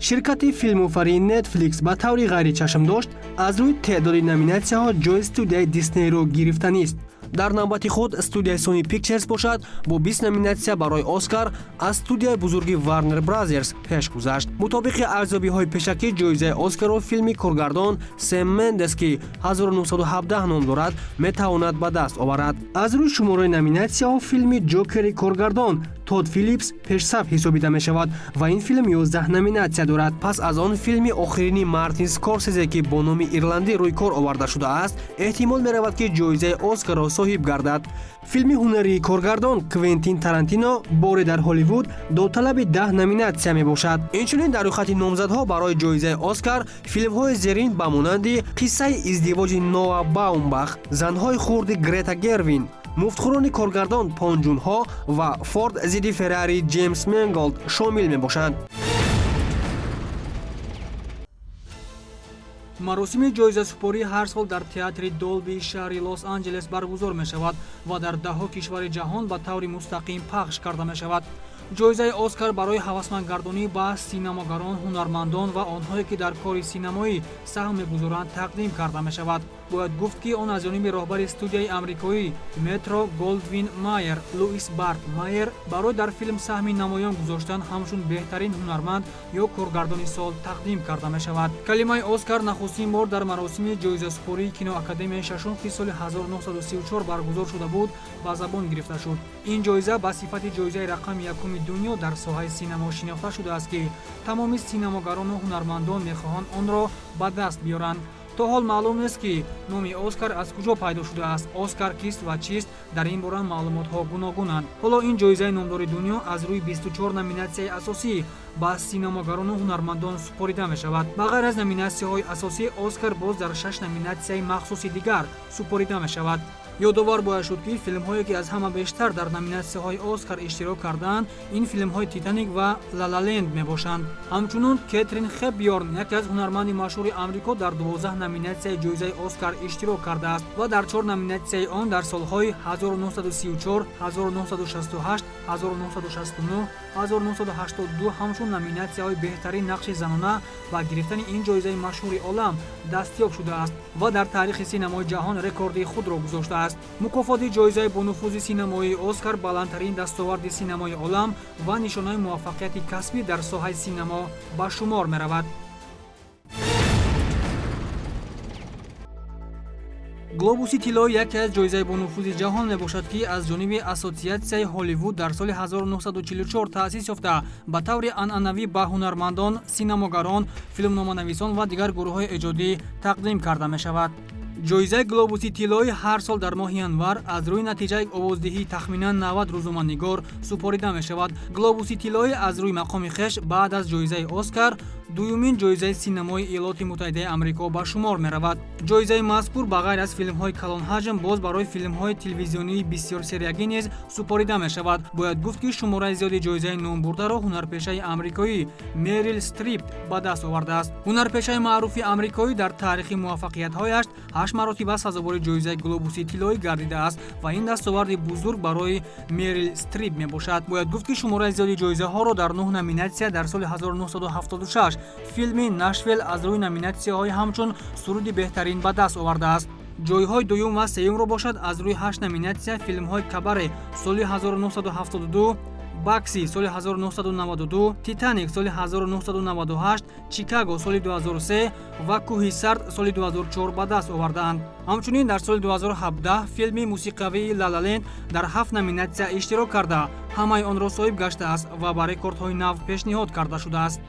Ширкати филмофарии Netflix ба таври ғайричашмдошт аз рӯи теъдоди номинатсияҳо ҷои студияи Диснейро гирифтанист. Дар навбати худ студияи Sony Pictures бошад, бо 20 номинатсия барои Оскар аз студияи бузурги Warner Brothers пеш гузашт. Мутобиқи арзёбиҳои пешакӣ, ҷоизаи Оскарро филми коргардон Сем Мендес, ки 1917 ном дорад, метавонад ба даст оварад. Аз рӯи шумораи номинатсияҳо филми Ҷокери коргардон Тод Филипс пешсаф ҳисобида мешавад ва ин филм 11 номинатсия дорад. Пас аз он филми охирини Мартин Скорсезе, ки бо номи Ирландӣ рӯй кор оварда шудааст, эҳтимол меравад, ки ҷоизаи Оскарро соҳиб гардад. Филми ҳунарии коргардон Квентин Тарантино боре дар Ҳолливуд доталаби 10 номинатсия мебошад. Инчунин дар рӯйхати номзадҳо барои ҷоизаи Оскар филмҳои зерин ба монанди Қиссаи издивоҷи Ноа Баумбах, Занҳои хурди Грета Гервин, Муфтхӯрони коргардон Пон Ҷунҳо ва Форд зидди Феррари Ҷеймс Менголд шомил мебошанд. Маросими ҷоизасупорӣ ҳар сол дар театри Долбии шаҳри Лос Анҷелес баргузор мешавад ва дар даҳҳо кишвари ҷаҳон ба таври мустақим пахш карда мешавад. Ҷоизаи Оскар барои ҳавасмандгардонӣ ба синамогарон, ҳунармандон ва онҳое, ки дар кори синамоӣ саҳм мегузоранд, тақдим карда мешавад. Бояд гуфт, ки он аз ҷониби роҳбари студияи амрикоӣ Метро Голдвин Майер Луис Барт Майер барои дар филм саҳми намоён гузоштан ҳамчун беҳтарин ҳунарманд ё коргардони сол тақдим карда мешавад. Калимаи Оскар нахустин бор дар маросими ҷоизасупории киноакадемияи шашум, ки соли 1934 баргузор шуда буд, ба забон гирифта шуд. Ин ҷоиза ба сифати ҷоизаи рақами якуми дунё дар соҳаи синамо шинохта шудааст, ки тамоми синамогарону ҳунармандон мехоҳанд онро ба даст биёранд. То ҳол маълум нест, ки номи Оскар аз куҷо пайдо шудааст. Оскар кист ва чист, дар ин бора маълумотҳо гуногунанд. Ҳоло ин ҷоизаи номдори дунё аз рӯи 24 номинатсияи асосӣ ба синамогарону ҳунармандон супорида мешавад. Ба ғайр аз номинатсияҳои асосӣ, Оскар боз дар шаш номинатсияи махсуси дигар супорида мешавад. Ёдовар бояд шуд, ки филмҳое, ки аз ҳама бештар дар номинатсияҳои Оскар иштирок кардаанд, ин филмҳои Титаник ва Лалаленд мебошанд. Ҳамчунон Кетрин Хепбёрн, яке аз ҳунарманди машҳури Амрико, дар 12 номинатсияи ҷоизаи Оскар иштирок кардааст ва дар чор номинатсияи он дар солҳои 1934, 1968, 1969, 1982 ҳамчун номинатсияҳои беҳтарин нақши занона ва гирифтани ин ҷоизаи машҳури олам дастёб шудааст ва дар таърихи синамои ҷаҳон рекорди худро гузоштааст. Мукофоти ҷоизаи бонуфузи синамоии Оскар баландтарин дастоварди синамои олам ва нишонаи муваффақияти касбӣ дар соҳаи синамо ба шумор меравад. Глобуси тиллоӣ яке аз ҷоизаи бонуфузи ҷаҳон мебошад, ки аз ҷониби Ассотсиатсияи Ҳолливуд дар соли 1944 таъсис ёфта, ба таври анъанавӣ ба ҳунармандон, синамогарон, филмноманависон ва дигар гурӯҳҳои эҷодӣ тақдим карда мешавад. Ҷоизаи Глобуси тиллоӣ ҳар сол дар моҳи январ аз рӯи натиҷаи овоздиҳии тахминан 90 рӯзноманигор супорида мешавад. Глобуси тиллоӣ аз рӯи мақоми хеш баъд аз ҷоизаи Оскар дуюмин ҷоизаи синамои Иёлоти Муттаҳидаи Амрико ба шумор меравад. Ҷоизаи мазкур ба ғайр аз филмҳои калонҳаҷм боз барои филмҳои телевизионии бисёрсериягӣ низ супорида мешавад. Бояд гуфт, ки шумораи зиёди ҷоизаи номбурдаро ҳунарпешаи амрикоӣ Мерил Стрип ба даст овардааст. Ҳунарпешаи маъруфи амрикоӣ дар таърихи муваффақиятҳояш ҳашт маротиба сазовори ҷоизаи Глобуси тиллоӣ гардидааст ва ин дастоварди бузург барои Мерил Стрип мебошад. Бояд гуфт, ки шумораи зиёди ҷоизаҳоро дар нӯҳ номинатсия дар соли 1976 филми Нашвел аз рӯи номинатсияҳои ҳамчун суруди беҳтарин ба даст овардааст. Ҷойҳои дуюм ва сеюмро бошад аз рӯи ҳашт номинатсия филмҳои Кабаре соли 1972, Бакси соли 1992, Титаник соли 1998, Чикаго соли 2003 ва Кӯҳи сард соли 2004 ба даст овардаанд. Ҳамчунин дар соли 2017 филми мусиқавии Лалаленд дар ҳафт номинатсия иштирок карда, ҳамаи онро соҳиб гаштааст ва ба рекордҳои нав пешниҳод карда шудааст.